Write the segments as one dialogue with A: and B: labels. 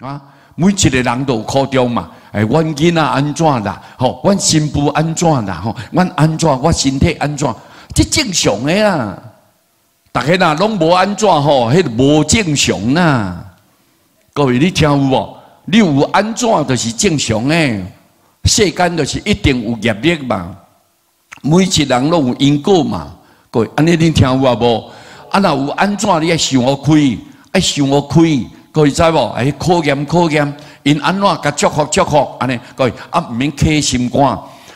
A: 啊，每一个人都有苦衷嘛。哎，阮囡仔按怎啦？吼，阮新婦按怎啦？吼，阮按怎？我身體按怎？這正常的啦。逐家若攏無按怎吼，彼無正常啦。各位，你聽有無？你有按怎就是正常的。世間就是一定有業力嘛。每一人攏有因果嘛。各位，按呢恁聽有啊無？啊，若有按怎，你愛想予開，愛想予開。各位知無？哎，考驗考驗，𪜶按怎共祝福祝福，按呢？各位啊，毋免刻心肝，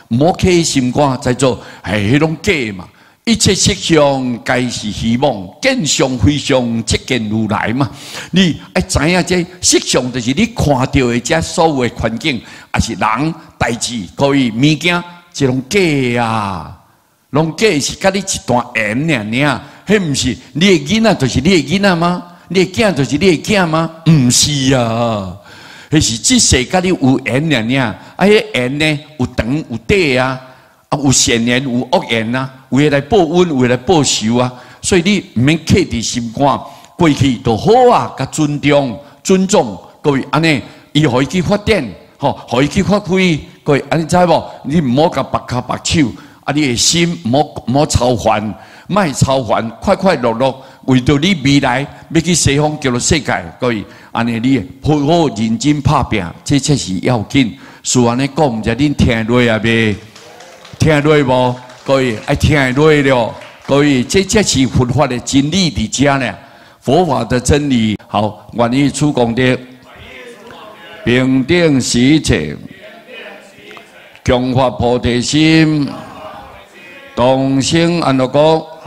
A: 毋好刻心肝，知做哎，彼攏假嘛。一切色相皆是虛妄，見相非相，即見如來嘛。你愛知影這色相，就是你看著的這所有的環境，抑是人、代誌、各位物件，這攏假啊，攏假是佮你一段緣爾爾，彼毋是你的囡仔，就是你的囡仔嗎？你的囝就是你的囝嗎？毋是啊，彼是這世佮你有緣爾爾，啊，彼緣呢有長有短啊。啊，有善緣有惡緣啊，有的來報恩，有的來報仇啊，所以你毋免刻佇心肝，過去就好啊，共尊重尊重各位按呢，伊予伊去發展，吼，予伊去發揮，各位按呢知無？你毋好共縛跤縛手，啊，你的心毋好毋好操煩，莫操煩，快快樂樂，為著你未來欲去西方極樂世界，各位按呢你好好認真拍拚，這才是要緊。師按呢講，毋知恁聽落啊未？聽落無？各位愛聽落了。各位，這才是佛法的真理佇遮呢。佛法的真理，好，願以此功德，平等視一切，強發菩提心，同生安樂國。